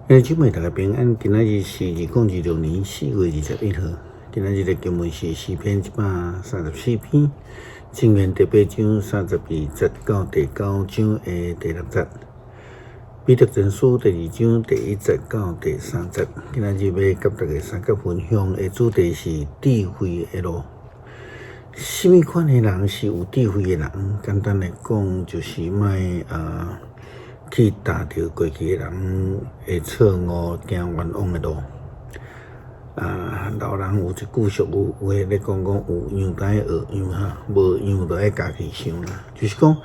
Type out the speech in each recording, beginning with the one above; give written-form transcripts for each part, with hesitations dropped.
兄弟姊妹，大家平安。今仔日是2026年4月21號。今仔日的經文是詩篇134篇，箴言第八章32節到第九章的第六節。彼得前書第二章第一節到第三節。今仔日欲佮大家相佮分享的主題是智慧的路。啥物款的人是有智慧的人？簡單來講，就是莫啊去踏著過去的人的錯誤，行冤枉的路。啊，老人有一句俗語話咧講講，有樣著愛學樣哈，無樣著愛家己想啦。就是講，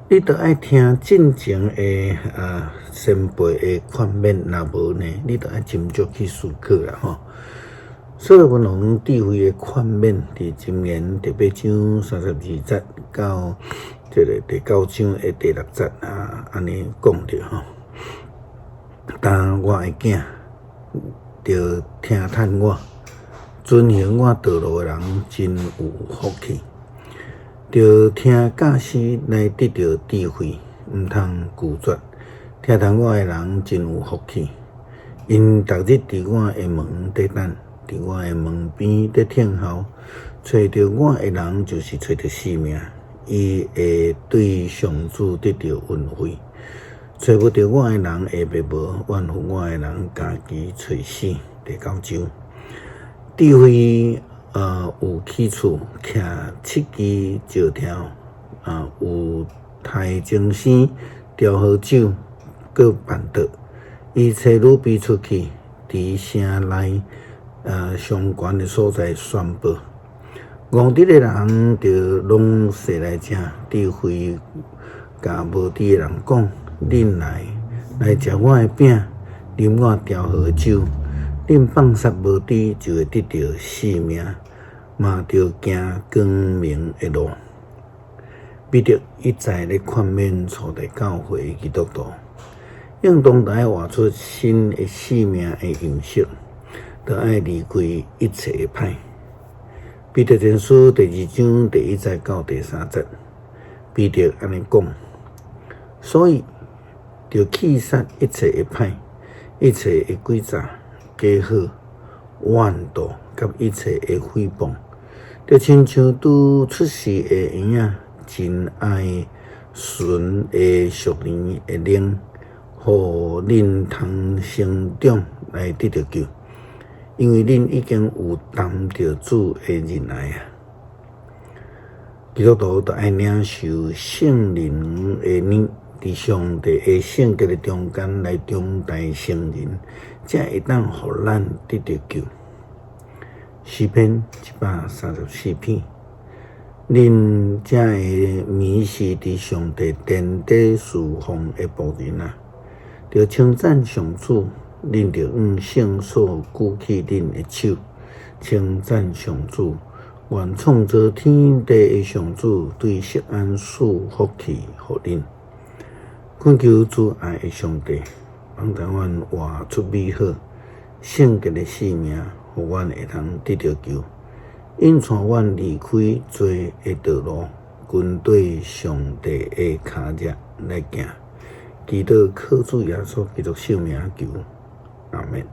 你著愛聽進前的啊前輩的勸勉，若無呢，你著愛斟酌去思考啦吼。所羅門王智慧的勸勉，佇箴言第八章32節到這个第九章的第六節啊，按呢講著吼。當我的囝，著聽趁我，遵行我道路的人真有福氣。著聽教示來得著智慧，毋通拒絕。聽從我的人真有福氣，𪜶逐日佇我的門佇等，佇我的門邊佇聽候。揣著我的人就是揣著性命，伊會對上主得著恩惠。揣無著我的人會滅無，怨恨我的人家己揣死。第九章，智慧有去處，徛七支石柱，啊有台鐘聲、調和酒，閣絆倒。伊差女婢出去，佇城內上懸的所在宣布。戇直的人就攏踅來食，智慧共無知的人講：恁來，來食我的餅，啉我調和的酒。恁放殺無知，就會得著性命，嘛著行光明的路。彼得一再咧勸勉初代教會的基督徒，應當著愛活出新的生命的樣式，著愛離開一切的歹。彼得前書第二章第一節到第三節，彼得按呢講，所以著棄殺一切的歹，一切的詭詐、假好、怨妒佮一切的誹謗，著親像拄出世的嬰仔，真愛純的屬靈的奶，予恁通成長來得著救。因為恁已經有擔著主的仁愛啊！基督徒著愛領受聖靈的奶，佇上帝的聖潔的中間來長大成人，才會當予咱得著救。詩篇134篇，恁這个迷失佇上帝殿底事奉的僕人啊，著稱讚上主。恁著向聖所舉起恁的手，稱讚上主。願創造天地的上主對錫安賜福氣予恁。懇求慈愛的上帝，幫助阮活出美好、聖潔的生命，予阮會通得著救。引帶阮離開罪的道路，跟綴上帝的跤跡來行。祈禱靠主耶穌基督聖名求。阿們。